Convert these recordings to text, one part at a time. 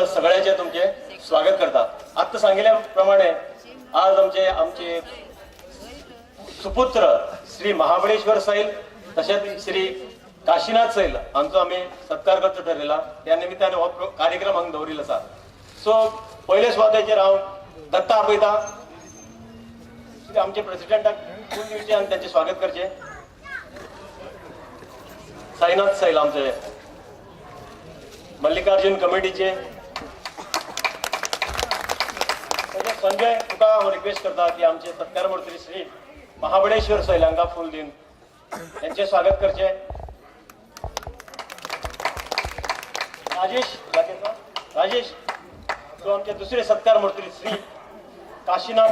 सगळ्याचे तुमचे स्वागत करता. आत्ता सांगितल्या प्रमाणे आज आमचे आमचे सुपुत्र श्री महाबळेश्वर सैल तशेंच श्री काशीनाथ सैल हांचो आमी सत्कार करचो ठरयला. त्या निमित्तान हो कार्यक्रम हांगा दवरिल्लो आसा. सो पयले सुवातेचेर हांव दत्ता आपयता, आमचे प्रेसिडेंटाक फूल दिवचे आनी तांचें स्वागत करचें. साईनाथ सैल आमचे मल्लिकार्जुन कमिटीचे. तशेंच संजय, तुका हांव रिक्वेस्ट करता की आमचे सत्कार मंत्री श्री महाबळेश्वर सैल हांकां फूल दिवन त्यांचे स्वागत करचे. राजेश लागेल ना? राजेश, तो आमचे दुसरे सत्कार मंत्री श्री काशीनाथ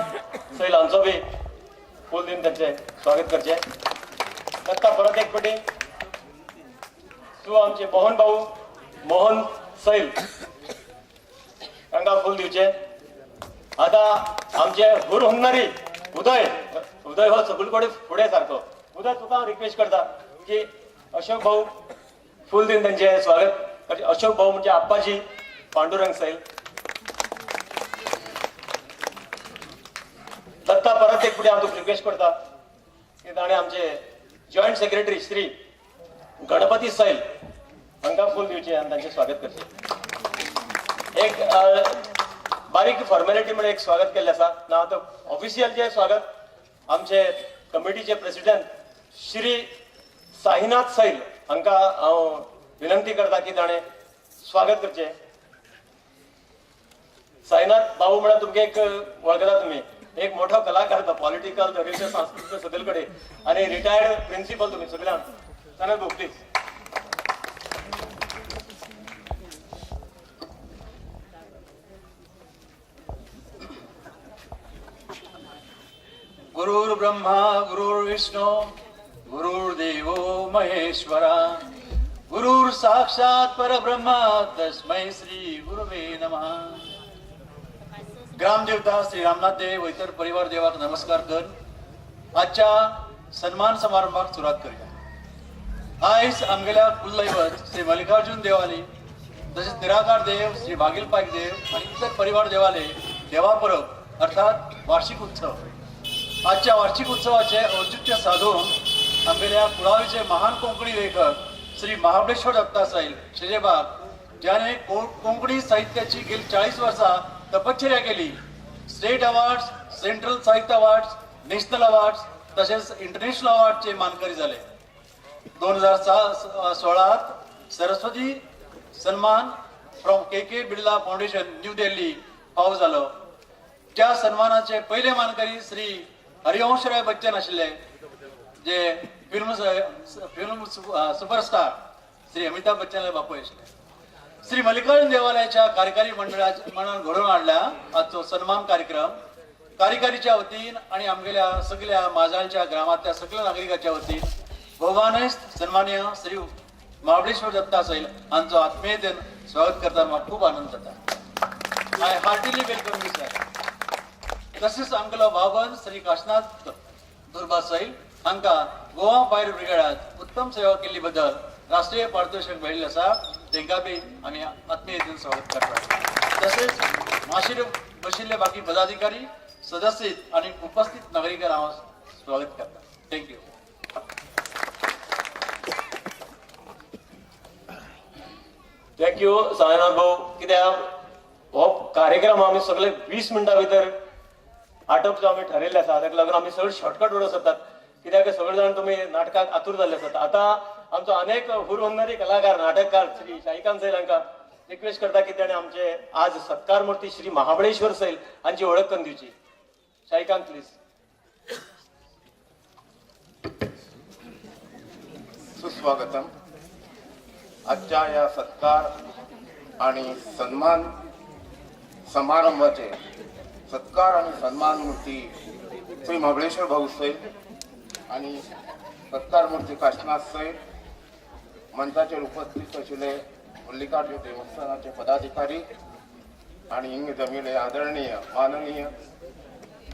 सैल हांचो बी फूल दिवन त्यांचे स्वागत करचे. दत्ता, परत एक पटी तू आमचे मोहन भाऊ, मोहन सैल तांकां फूल दिवचे. आता आमचे हुर हुंगणारी उदय, उदय हो सगळे कडेन फुडें सारको. उदय, तुका हांव रिक्वेस्ट करता की अशोक भाऊ फूल दिवन त्यांचे स्वागत करचें. अशोक भाऊ म्हणजे आप्पाजी पांडुरंग सैल. दत्ता, परत एक फुडें हांव तुका रिक्वेस्ट करता की ताणें आमचे जॉयंट सेक्रेटरी श्री गणपती सैल हांकां फूल दिवचें आनी तांचें स्वागत करचें. एक बारीक फॉर्मेलिटी म्हणून एक स्वागत केल्लें आसा ना. आतां ऑफिशियल जे स्वागत आमचे कमिटीचे प्रेसिडेंट श्री साईनाथ सैल हांकां हांव विनंती करता की ताणें स्वागत करचें. साईनाथ भाऊ म्हळ्यार तुमकां एक वळखता तुमी, एक मोठो कलाकार तो, पॉलिटिकल, रिलिजियस, सांस्कृतीक सगळे कडेन आनी रिटायर्ड प्रिन्सिपल तुमी सगळ्यांक. साईनाथ भाऊ, प्लीज. गुरुर्ब्रह्मा गुरुर्विष्णू गुरुर्देवो महेश्वरा, गुरुर् साक्षात परब्रह्मा, तस्मै श्री गुरुवे नमः. ग्रामदेवता श्री रामनाथ देव व इतर परिवार देवाक नमस्कार कर आजच्या सन्मान समारंभाक सुरवात करूया. आयज आमगेल्या कुलदैवत श्री मल्लिकार्जुन देवाली तसेच निराकार देव श्री भागील पायक देव आणि इतर परिवार देवाले देवा परब अर्थात वार्षिक उत्सव. आजच्या वार्षिक उत्सवाचे औचित्य साधून आमगेल्या कुळावीचे महान कोंकणी लेखक श्री महाबळेश्वर दत्ता सैल शेजेबाग, ज्याने कोंकणी साहित्याची गेली 40 वर्षा तपश्चर्या केली, स्टेट अवॉर्ड्स, सेंट्रल साहित्य अवॉर्ड्स, नॅशनल अवॉर्ड्स तसेच इंटरनॅशनल अवॉर्डचे मानकरी झाले. 2016त Saraswati Samman from K K Birla Foundation, New Delhi फावो झालो. त्या सन्मानाचे पहिले मानकरी श्री हरिवंशराय बच्चन आशिल्ले, जे film film superstar Shri Amitabh Bachchan बापूय आशिल्ले. श्री मल्लिकार्जुन देवालयाच्या कार्यकारी मंडळाच्या म्हणून घडोवन हाडल्या आजचो सन्मान कार्यक्रम. कार्यकारीच्या वतीन आणि आमगेल्या सगळ्या माजाळच्या ग्रामातल्या सगळ्या नागरिकांच्या वतीन भोवमानेस्त सन्माननीय श्री महाबळेश्वर दत्ता सैल हांचो आत्मीयतेन स्वागत करतना म्हाका खूब आनंद जाता. I heartily welcome you, sir. तसेच आमगेलो भावबंद श्री काशनाथ दुर्बा सैल हांकां गोवा फायर ब्रिगेडात उत्तम सेवा केल्ली बद्दल राष्ट्रीय पारितोषिक मेळिल्लें आसा. तांकां बी आमी आत्मीयतेन स्वागत करतात. तसेच माशेर बशिल्ले बाकी पदाधिकारी, सदस्य आणि उपस्थित नागरिकांना हांव स्वागत करता. Thank you. Thank you Sainath भाऊ. कित्याक हो कार्यक्रम आमी सगळे 20 मिनटां भितर आटोपचो आमी ठरयल्ले आसा. ताका लागून आमी सगळे शॉर्टकट उडोवंक सोदतात, कित्याक सगळे जाण तुमी नाटकाक आतूर जाल्ले आसात. आतां आमचो अनेक हुरहुन्नरी कलाकार, नाटककार श्री शाहीकांत सैल हांकां रिक्वेस्ट करता की ताणें आमचे आज सत्कार मूर्ती श्री महाबळेश्वर सैल हांची वळख करून दिवची. शाहीकांत, प्लीज. सुस्वागतम. आजच्या या सत्कार आणि सन्मान समारंभाचे सत्कार आणि सन्मान मूर्ती श्री महाबळेश्वर भाऊ सैल आणि सत्कार मूर्ती काशनाथ सैल, मंचाचेर उपस्थित आशिल्ले मल्लिकार्जुन देवस्थानाचे पदाधिकारी आणि हिंग जमिल्ले आदरणीय माननीय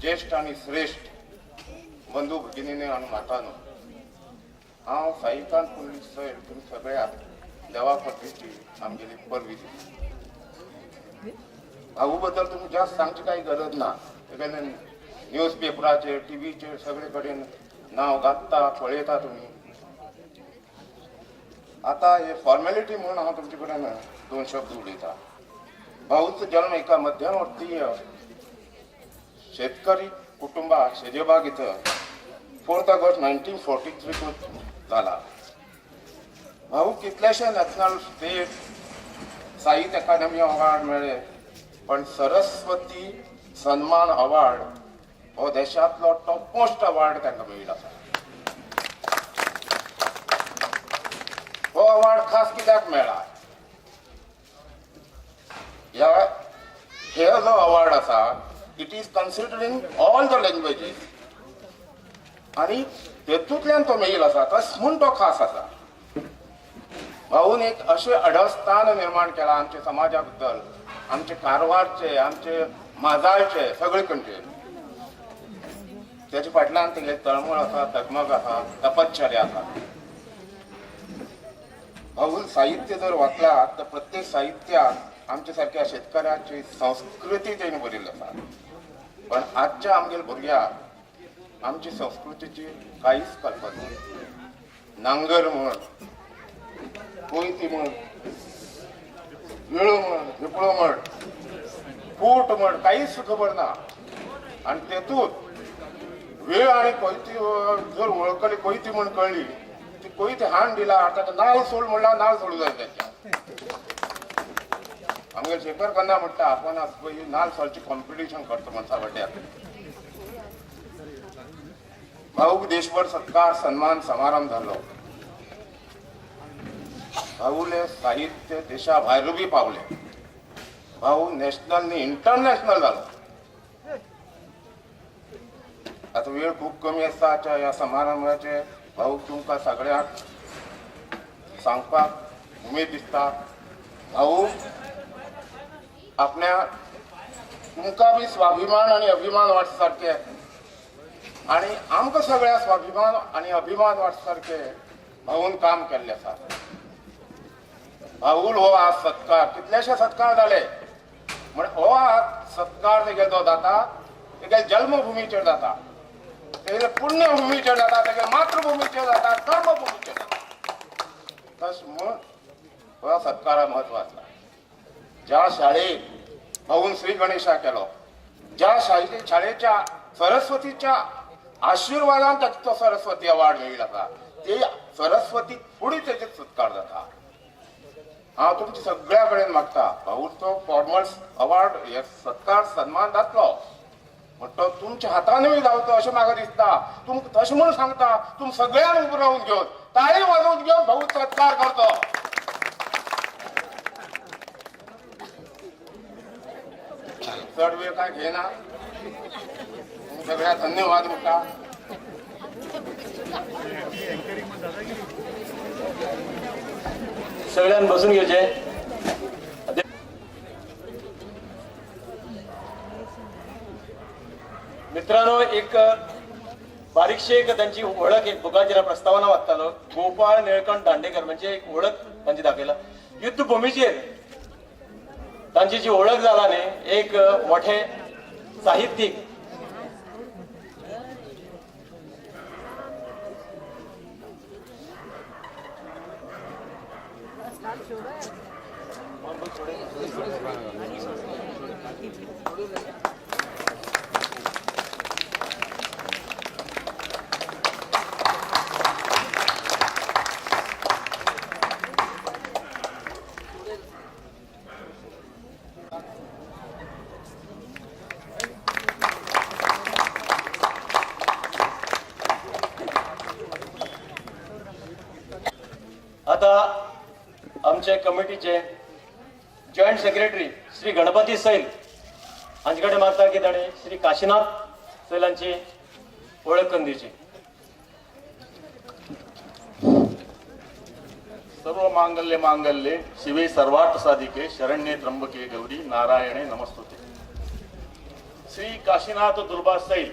ज्येष्ठ आणि श्रेष्ठ बंधू भगिनीने आणि मातानो, हांव साईकांत पुंडलीक सैल तुमी सगळ्याक देवा परबीची आमगेली परबी दिता. भाऊ बद्दल तुमकां जास्त सांगची काही गरज ना. तेका न्यूज पेपराचेर टीव्हीचेर सगळे कडेन नांव गाजता, पळयता तुमी. आता हे फॉर्मेलिटी म्हणून हांव तुमचे कडेन दोन शब्द उलयता. भाऊचो जन्म एका मध्यमवर्तीय शेतकरी कुटुंबात शेजेबाग इथं 4 ऑगस्ट 1943 झाला. भाऊ कितलेशे नॅशनल स्टेट साहित्य अकादमी अवॉर्ड मेळ्ळे, पण सरस्वती सन्मान अवॉर्ड हो देशांतलो टॉप मोस्ट अवॉर्ड तांकां मेळिल्लो आसा. हो अवॉर्ड खास कित्याक मेळ्ळा? ह्या हे जो अवॉर्ड आसा it is considering all the languages आनी तेतूंतल्यान तो मेळिल्लो आसा, तस म्हूण तो खास आसा. भाऊन एक अशें अडस्थान निर्माण केलां आमच्या समाजा बद्दल, आमचे कारवारचे, आमचे माजाळचे, सगळे कडचे. तेच्या फाटल्यान तेगे तळमळ आसा, तगमग आसा, तपश्चर्या आसा. भाऊन साहित्य जर वाचला तर प्रत्येक साहित्यात आमच्या सारख्या शेतकऱ्याची संस्कृती तेणी बरयल्ली आसा. पण आजच्या आमगेल्या भुरग्यांक आमची संस्कृतीची कांयच कल्पना ना. नांगर म्हण, कोयती म्हण, विळो म्हण, विपळो म्हण, पूट म्हण, कांयच खबर ना. आनी तेतूंत वेळ आनी कोयती जर वळखली, कोयती म्हण कळ्ळी, ती कोयती हाण दिला ताका नाल सोड म्हणला, नाल सोडू जाय तेच्या. आमगेर शेखर खन्ना म्हणटा आपण आज पळय नाल सोलची कॉम्पिटिशन करता म्हण सावड्ड्याक. भाऊक देशभर सत्कार सन्मान समारंभ जालो. भाऊले साहित्य देशा भायर बी पावले. भाऊ नॅशनल न्ही इंटरनॅशनल जालो. आता वेळ खूप कमी आसा ह्या समारंभाचे. भाऊ तुमकां सगळ्यांक सांगपाक उमेद दिसता, भाऊ आपल्या तुमकां बी स्वाभिमान आनी अभिमान वाडचे सारके आनी आमकां सगळ्या स्वाभिमान आनी अभिमान वाडचे सारके भाऊन काम केल्लें आसा. भाऊल हो आज सत्कार, कितलेशे सत्कार जाले, म्हण हो आज सत्कार तेगेलो जो जाता तेगेले जल्मभुमीचेर जाता, तेगेले पुण्यभुमीचेर जाता, तेगेले मातृभुमीचेर जाता, कर्मभुमीचेर जाता. तश म्हूण हो सत्कारा म्हत्व आसा. ज्या शाळेत भाऊन श्री गणेशा केलो, ज्या शाळेच्या सरस्वतीच्या आशीर्वादान ताका तो सरस्वती अवॉर्ड मेळिल्लो आसा, ते सरस्वती फुडें तेजे सत्कार जाता. हांव तुमच्या सगळ्या कडेन मागता, भाऊ तो फॉर्मल अवॉर्ड हे सत्कार सन्मान जातलो, म्हण तो तुमच्या हातानूय जावचो अशें म्हाका दिसता. तुमकां तशें म्हूण सांगता, तुम सगळ्यांक उबो रावन घेवन ताळी वाजोवन घेवन भाऊ सत्कार करचो. चड वेळ काय घेना, सगळ्या धन्यवाद म्हणटा. सगळ्यांनी बसून घेवचे. मित्रांनो, एक बारीकशी एक त्यांची ओळख एक बुकाचेर प्रस्तावना वाचतालो. गोपाळ निळकंठ दांडेकर म्हणजे एक ओळख तांची दाखयला. युद्धभूमीचेर तांची जी ओळख जाला न्ही, एक मोठे साहित्यिक. आता आमचे कमिटीचे जॉयंट सेक्रेटरी श्री गणपती सैल हांचे कडेन मागता की ताणें श्री काशीनाथ सैल हांची वळख करून दिवची. सर्व मांगल्य मांगल्ये शिवे सर्वार्थ साधिके शरण्ये त्र्यंबके गौरी नारायणे नमस्तुते. श्री काशीनाथ दुर्बा सैल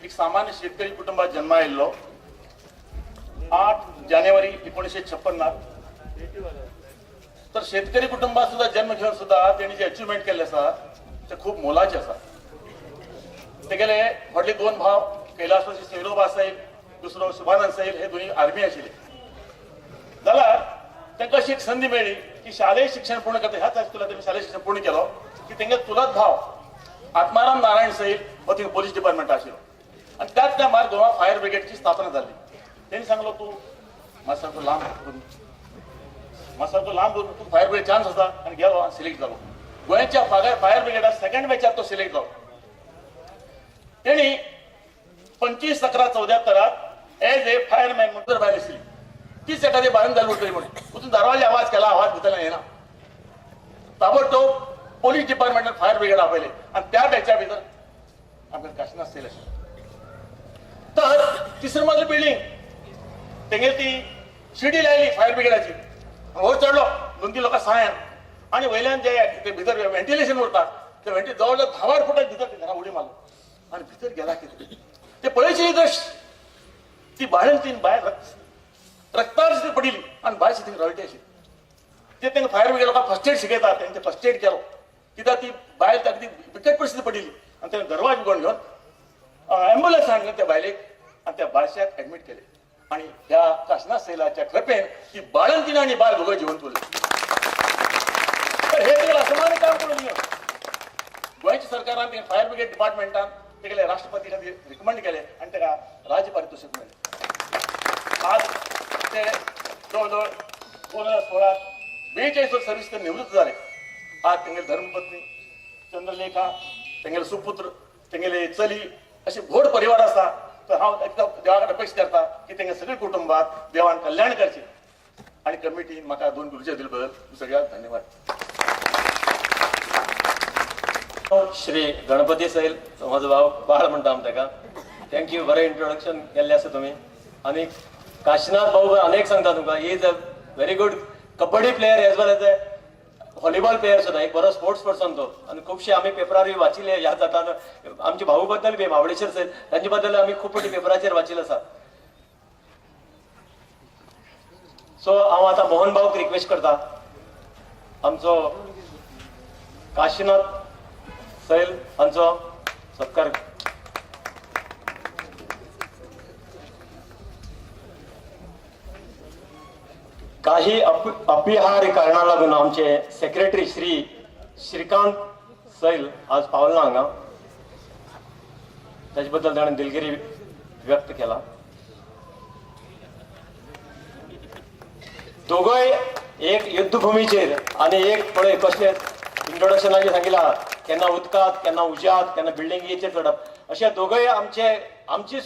एक सामान्य शेतकरी कुटुंबात जन्मा आयिल्लो. 8 जानेवारी 1956 तर शेतकरी कुटुंबात सुद्धा जन्म घेऊन सुद्धा त्यांनी जे अचिव्हमेंट केले आसा ते खूप मोलाचे आसा. तेगेले व्हडले दोन भाव कैलासवासी सैरोबा सैल, दुसरो शुभानंद सैल, हे दोन्ही आर्मी आशिल्ले. जाल्यार तांकां अशी एक संदी मेळ्ळी की शालेय शिक्षण पूर्ण करता ह्याच हायस्कुलात तेमी शालेय शिक्षण पूर्ण केलो की तेंगे चुलत भाव आत्माराम नारायण सैल हो थिंगा पोलीस डिपार्टमेंट आशिल्लो आनी त्याच टायमार गोवा फायर ब्रिगेडची स्थापना जाली. तेणी सांगलो, तूं मातसो लांब, मातसो लांब, तूं फायर ब्रिगेड चान्स आसा. आनी गेलो आनी सिलेक्ट जालो. गोंयच्या फायर ब्रिगेडाक सेकंड बॅचात तो सिलेक्ट जालो. तेणी 25/11/74 एज ए फायरमॅन म्हणून भायर आसली तीच एखादी बाळून जाली उरतली म्हणून वचून दरवाजे आवाज केला, आवाज भितरल्यान येना. ताबडतोब पोलीस डिपार्टमेंटान फायर ब्रिगेड आपयले आनी त्या बॅचा भितर आमकां काशिनाथ सैल आशिल्लो. तर तिसरी मजली बिल्डिंग, तेंगेर ती शिडी लायली फायर ब्रिगेडाची. वयर चडलो दोन तीन लोकां सहायान आनी वयल्यान जे ते भितर व्हेंटिलेशन उरता ते व्हेंटि जवळ जवळ 10 फुटां भितर ते घरा उडी मारलो आनी भितर गेला. कितें ते पळयची दृश्य, ती बाळंतीन बायल रक्तार ती पडिल्ली आनी बायल थंय रळटी आशिल्ली. ते तांकां फायर ब्रिगेड लोकांक फर्स्ट एड शिकयतात, तेंचे फर्स्ट एड केलो कित्याक ती बायल अगदी बिकट परिस्थिती पडिल्ली. आनी तेणें दरवाज उगोवन घेवन एम्बुलन्स हाडले त्या बायलेक आनी त्या बाळशाक एडमीट केले आनी ह्या काशनाथ सैलाच्या कृपेन ती बाळंतीन आनी बायल दोगय जिवंत उरले. तर हे सगळं असामान्य काम करून घेवन गोंयच्या सरकारान ते फायर ब्रिगेड डिपार्टमेंटान तेगेले राष्ट्रपती खातीर रिकमेंड केले आनी ताका राज्य पारितोषिक मेळ्ळें. आज ते जवळ जवळ 2016 42 सर्वीस ते निवृत्त जाले. आज तेंगेले धर्मपत्नी चंद्रलेखा, तेंगेले सुपुत्र, तेंगेले चली अशे व्हड परिवार आसा. तर हांव एकदां देवा कडेन अपेक्षा करता की तेंगे सगळे कुटुंबात देवान कल्याण करचें आनी कमिटीन म्हाका दोन गुरुचे दिले बद्दल सगळ्यांक धन्यवाद. श्री गणपती सैल, म्हजो भाव, बाळ म्हणटा आमी ताका. Thank you, बरें इंट्रोडक्शन केल्लें आसा तुमी. आनी काशीनाथ भाऊ अनेक सांगता तुमकां, he is a very good kabaddi player as well as a volleyball player सुद्दां. एक बरो स्पोर्ट्स पर्सन तो. आनी खुबशे आमी पेपरारूय वाचिल्ले ह्या जाता आमच्या भाऊ बद्दल बी, म्हाबळेश्वर सैल तांचे बद्दल आमी खूब फावटी पेपराचेर वाचिल्लें आसा. सो हांव आतां मोहन भाऊक रिक्वेस्ट करता आमचो काशीनाथ सैल हांचो सत्कार. काही अपिहार्य कारणा लागून आमचे सेक्रेटरी श्री श्रीकांत सैल आज पावले ना हांगा, ताचे बद्दल ताणें दिलगिरी व्यक्त केला. दोगय एक युद्धभूमीचेर आनी एक पळय कसले इंट्रोडक्शनाचेर सांगिला, केन्ना उदकांत, केन्ना उज्यांत, केन्ना बिल्डिंगेचेर चडप, अशे दोगय आमचे आमची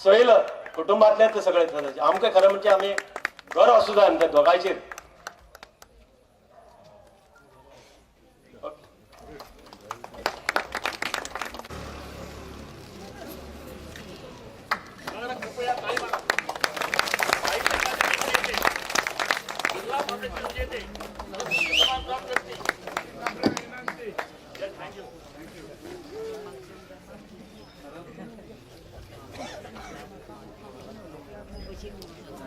सैल कुटुंबांतलेच सगळे. आमकां खरें म्हणजे आमी गर्व आसूं जाय आमच्या दोगांयचेर.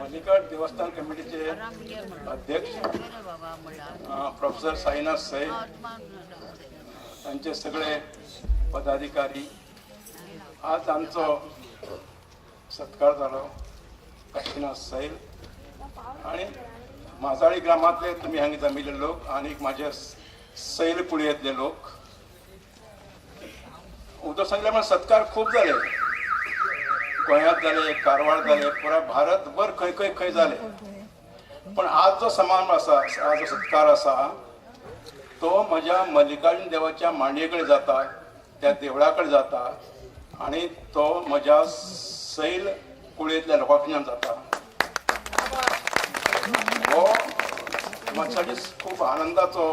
मल्लिकार्जुन देवस्थान कमिटीचे अध्यक्ष प्रोफेसर साईनाथ सैल, तांचे सगळे पदाधिकारी, आज आमचो सत्कार जालो काशीनाथ सैल आनी माजाळी ग्रामांतले तुमी हांगा जमिल्ले लोक आनी म्हाजे सैल कुळयेंतले लोक. उदक सांगले म्हण सत्कार खूब जाले, गोंयांत जाले, कारवार जाले, पुराय भारतभर खंय खंय खंय जाले. पण आज जो समान आसा, आज जो सत्कार आसा तो म्हज्या मल्लिकार्जुन देवाच्या मांडये कडेन जाता, त्या देवळा कडेन जाता आनी तो म्हज्या सैल कुळयेंतल्या लोकां कडल्यान जाता. हो म्हज्या खूब आनंदाचो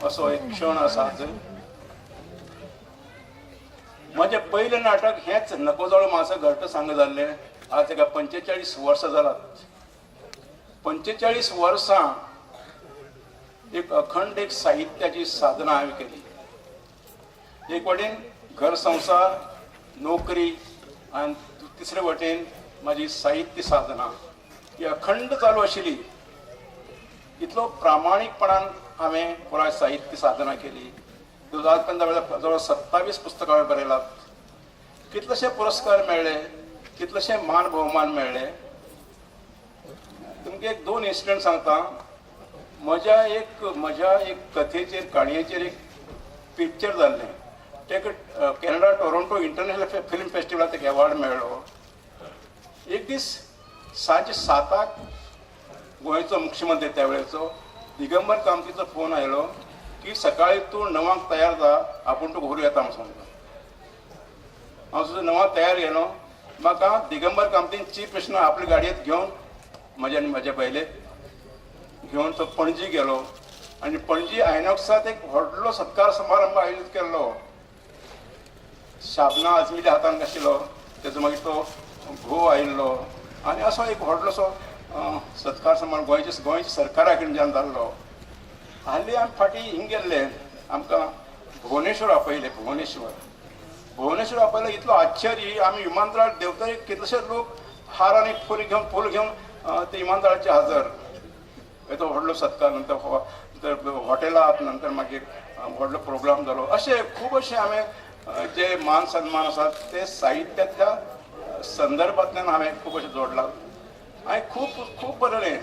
असो एक क्षण आसा. आज म्हजें पयलें नाटक हेंच नको जाळो मासा घरटो सांग जाल्लें. आज ताका 45 वर्सां जालात. 45 वर्सां एक अखंड एक साहित्याची साधना हांवें केली. एक वटेन घर संवसार, नोकरी आनी तिसरे वटेन म्हाजी साहित्य साधना ही अखंड चालू आशिल्ली. इतलो प्रामाणीकपणान हांवें पुराय साहित्य साधना केली. आज पर्यंत जवळ 27 पुस्तकां हांवें बरयलात. कितलेशे पुरस्कार मेळ्ळे, कितलेशे मान भोवमान मेळ्ळे. तुमकां एक दोन इन्सिडंट सांगता. म्हज्या एक कथेचेर, काणयेचेर एक पिक्चर जाल्लें. ताका कॅनडा टोरंटो इंटरनॅशनल फिल्म फेस्टिवलात एक एवॉर्ड मेळ्ळो. एक दीस सांजे 7 गोंयचो मुख्यमंत्री त्या वेळेचो दिगंबर कामतीचो फोन आयलो की सकाळी तूं 9 तयार जा, आपूण तुका व्हरूं येता म्हूण सांगता. हांव सुद्दां 9 तयार गेलो. म्हाका दिगंबर कामतीन चीफ मिनिस्टर आपले गाडयेंत घेवन, म्हज्या आनी म्हज्या बायलेक घेवन तो पणजी गेलो आनी पणजी आयनॉक्सात एक व्हडलो सत्कार समारंभ आयोजीत केल्लो. शाबना आजमील्या हातान आशिल्लो, तेजो मागीर तो घोव आयिल्लो आनी असो एक व्हडलोसो सत्कार समारंभ गोंयच्या गोंयच्या सरकारा कडच्यान जाल्लो. हाली आमी फाटीं हिंग गेल्ले, आमकां भुवनेश्वर आपयले. भुवनेश्वर भुवनेश्वर आपयले, इतलो आश्चर्य, आमी विमानतळार देंवतरी कितलेशे लोक हार आनी फूल घेवन ते विमानतळाचे हजर. तो व्हडलो सत्कार, नंतर नंतर हॉटेलात, नंतर मागीर व्हडलो प्रोग्राम जालो. अशे खूब अशे हांवें जे मान सन्मान आसात ते साहित्यातल्या संदर्भांतल्यान हांवें खूब अशें जोडलां. हांवें खूब खूब बरयलें.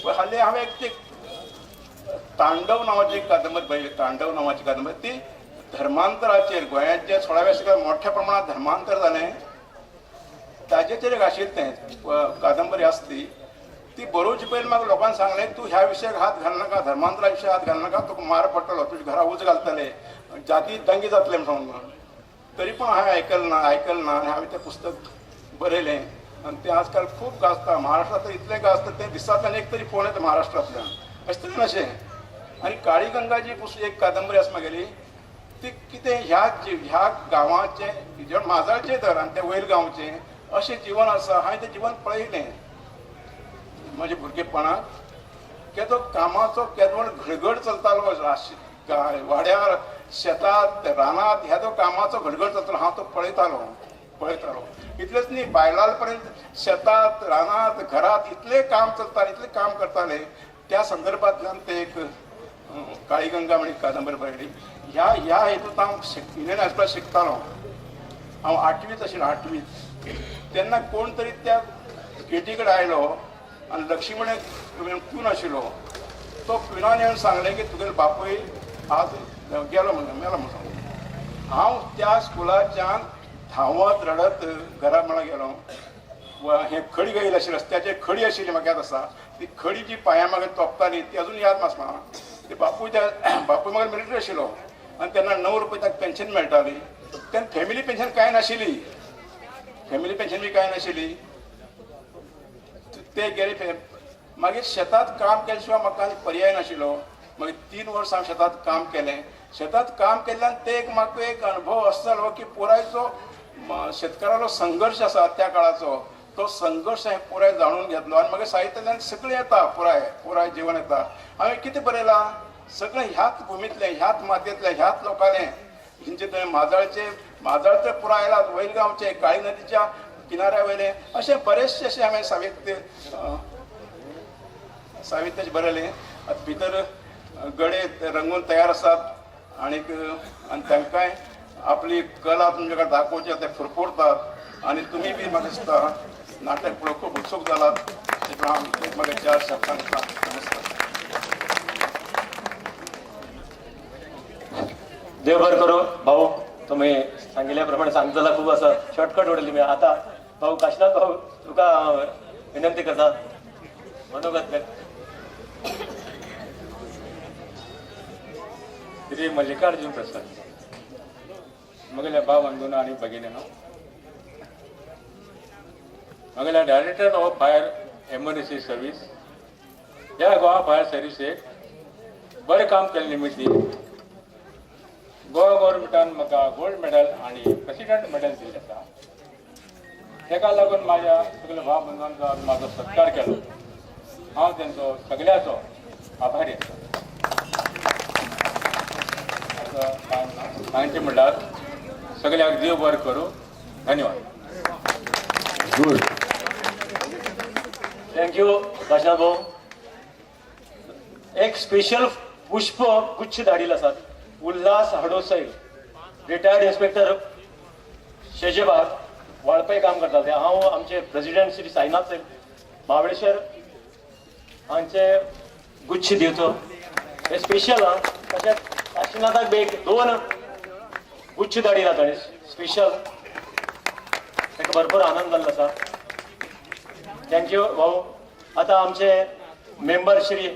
हालीं हांवें एक ती तांडव नांवाची एक कादंबरी बरयली. तांडव नांवाची कादंबरी ती धर्मांतराचेर, गोंयांत जे 16व्या शतकात मोठ्या प्रमाणात धर्मांतर जालें ताजेचेर एक आशिल्लें तें कादंबरी आसली. ती बरोवचे पयलीं म्हाका लोकांनी सांगलें, तूं ह्या विशयाक हात घालनाका, धर्मांतरा विशयाक हात घालनाका, तुका मार पडटलो, तुज्या घरा उजो घालतले, जाती दंगे जातले म्हूण सांगून. तरी पण हांवें आयकलें ना, आयकलें ना आनी हांवें तें पुस्तक बरयलें आनी तें आजकाल खूब गाजता. महाराष्ट्रात तर इतलें गाजता, तें दिसांतल्यान एक तरी फोन येता महाराष्ट्रांतल्यान, अशें तरेन अशें. आनी काळी गंगा जी एक कादंबरी आसा म्हागेली, ती कितें ह्या गांवाचें जें माजाळचें तर आनी तें वयर गांवचें अशें जिवन आसा. हांवें तें जिवन पळयलें म्हज्या भुरगेपणांत. केदो कामाचो केदो घडघड चलतालो वाड्यार, शेतात, रानांत, ह्या तो कामाचो घडघड चलतालो, हांव तो पळयतालो पळयतालो. इतलेंच न्ही, बायलां पर्यंत शेतात, रानांत, घरात इतलें काम चलतालें, इतलें काम करताले. त्या संदर्भांतल्यान ते एक काळी गंगा म्हणी कादंबरी बरयली. ह्या ह्या हेतूंत हांव इंडियन हायस्कुलात शिकतालो. हांव आठवीत आशिल्लो, आठवीत. तेन्ना कोण तरी त्या गेटी कडेन आयलो आनी लक्ष्मण प्यून आशिल्लो, तो प्युनान येवन सांगलें की तुगेलो बापूय आज गेलो म्हणून, मेलो म्हणून सांगलें. हांव त्या स्कुलाच्यान धांवत रडत घरा म्हणा गेलो. हे खडी घायली आशिल्ली रस्त्याचेर, खडी आशिल्ली, म्हाका याद आसा. ती खडी जी पांया मागीर तोपताली ती अजून याद आसा म्हाका. ते बापूय, त्या बापूय मागीर मिलिटरी आशिल्लो आनी तेन्ना 9 रुपया ताका पेन्शन मेळटाली. तेन्ना फॅमिली पेन्शन कांय नाशिल्ली, फॅमिली पेन्शन बी कांय नाशिल्ली. ते गेले. मागीर शेतात काम केल्या शिवाय म्हाका आनी पर्याय नाशिल्लो. मागीर 3 वर्सां हांवें शेतात काम केलें. शेतात काम केल्ल्यान ते एक म्हाका एक अणभव असो जालो की पुराय जो शेतकारालो संघर्श आसा त्या काळाचो, तो संघर्श हांवें पुराय जाणून घेतलो आनी मागीर साहित्यांतल्यान सगळें येता, पुराय पुराय जिवन येता. हांवें कितें बरयलां, सगळें ह्याच भुमींतलें, ह्याच मातयेंतलें, ह्याच लोकांलें. हिंचे थंय माजाळचे, माजाळचे पुराय आयलात, वयर गांवचे, काळी नदीच्या किनाऱ्या वयले, अशें बरेचशे अशें हांवें साहित्याचें बरयलें. आतां भितर गडे रंगून तयार आसात आणीक आनी तांकांय आपली कला तुमचे कडेन दाखोवची ते फुरफुरतात आनी तुमी बी म्हाका दिसता नाटक पळोवंक खूब उत्सूक जालात. ते हांव म्हाका चार शब्द सांगता. नमस्कार. देव बरें करूं भाऊ, तुम्ही सांगितल्या प्रमाणे सांगतला खूप असं शॉर्टकट उडयली मी. आता भाऊ काशीनाथ भाऊ, तुका हांव विनंती करता मनोगत व्यक्त. श्री मल्लिकार्जुन प्रसाद, म्हगेल्या भाव बंधूंनो आनी भगिनीनो, म्हगेल्या Director of Fire Emergency Service ह्या गोवा फायर सर्विसेक बरें काम केल्ले निमित्ती गोवा गव्हर्मेंटान म्हाका गोल्ड मेडल आनी प्रेसिडेंट मेडल दिल्लें आसा. ताका लागून म्हाज्या सगल्या भाव बंधवांचो म्हाजो सत्कार केलो. हांव तेंचो सगळ्याचो आभारी आसा. आतां सांगचें म्हणल्यार सगळ्याक देव बरें करूं. धन्यवाद. गुड, thank you Kashinath भाऊ. एक स्पेशल पुष्प गुच्छ धाडिल्लो आसात. उल्हास हडोसैल, रिटायर्ड इन्स्पेक्टर शेजेबाग, वाळपय काम करतात ते. हांव आमचे प्रेसिडेंट श्री साईनाथ सैल महाबळेश्वर हांचे गुच्छ दिवचो. हे स्पेशल. हा, तशेंच काशीनाथाक बी एक दोन गुच्छ धाडिला ताणें स्पेशल. ताका भरपूर आनंद जाल्लो आसा. Thank you भाऊ. आता आमचे मेंबर श्री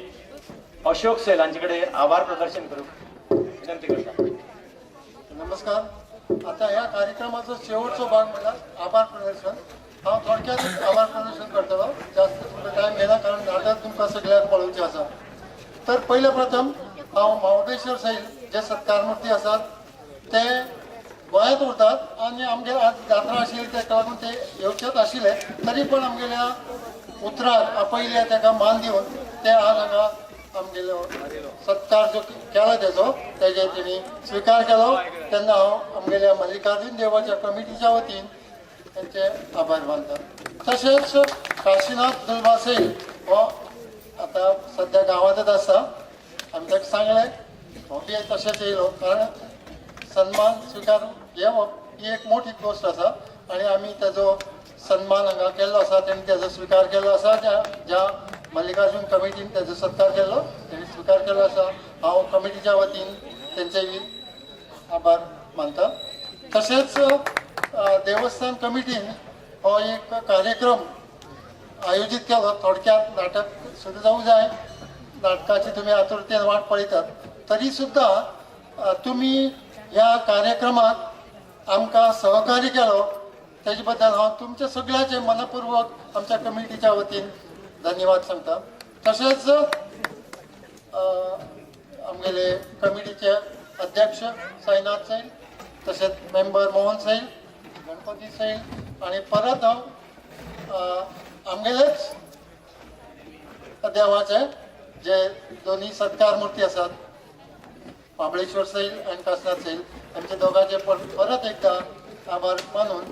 अशोक सैल हांचे कडेन आभार प्रदर्शन करूंक विनंती करता. नमस्कार. आता ह्या कार्यक्रमाचो शेवटचो भाग म्हणल्यार आभार प्रदर्शन. हांव थोडक्यात आभार प्रदर्शन करतलो, जास्त तुमकां टायम घेना, कारण नाटक तुमकां सगळ्यांक पळोवचें आसा. तर पयले प्रथम हांव महाबळेश्वर सैल जे सत्कारमूर्ती आसात ते गोंयांत उरतात आनी आमगेर आज जात्रा आशिल्ली, ताका लागून ते येवचेच आशिल्ले, तरी पण आमगेल्या उतराक आपयले, ताका मान दिवन ते आज हांगा आमगेलो सत्कार जो केला तेजो तेजे तेणी स्विकार केलो. तेन्ना हांव आमगेल्या मल्लिकार्जून देवाच्या कमिटीच्या वतीन तेंचे आभार मानता. तशेंच काशीनाथ दुर्बा सैल हो आतां सद्या गांवांतच आसा. आमी ताका सांगलें, हो बी तशेंच येयलो, कारण सन्मान स्विकार घेवप ही एक मोठी गोश्ट आसा आनी आमी तेजो सन्मान हांगा केल्लो आसा. तेणी तेजो स्विकार केल्लो आसा. ज्या ज्या मल्लिकार्जून कमिटीन तेजो सत्कार केल्लो, तेणी स्विकार केल्लो आसा. हांव कमिटीच्या वतीन तेंचेय आभार मानता. तशेंच देवस्थान कमिटीन हो एक कार्यक्रम आयोजीत केलो. थोडक्यात नाटक सुरू जावंक जाय, नाटकाची तुमी आतुरतेन वाट पळयतात, तरी सुद्दां तुमी ह्या कार्यक्रमाक आमकां सहकार्य केलो, तेजे बद्दल हांव तुमच्या सगळ्याचे मनपूर्वक आमच्या कमिटीच्या वतीन धन्यवाद सांगता. तशेंच आमगेले कमिटीचे अध्यक्ष साईनाथ सैल, तशेंच मेंबर मोहन सैल, गणपती सैल आनी परत हांव आमगेलेच देवाचे जे दोन्ही सत्कार मूर्ती आसात, महाबळेश्वर सैल आनी कासनाथ सैल, आमच्या दोगांचे परत एकदा आभार मानून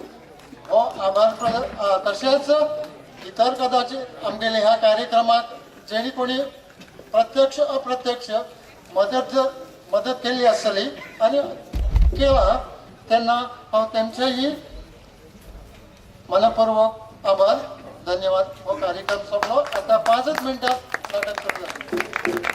हो आभार तशेंच इतर कदाचित आमगेले ह्या कार्यक्रमाक जेणी कोणी प्रत्यक्ष अप्रत्यक्ष मदत जर मदत केल्ली आसतली आनी केला, तेन्ना हांव तेंचेही मनपूर्वक आभार, धन्यवाद. हो कार्यक्रम सोंपलो. आता 5च मिनटात नाटक सुरू जातलें.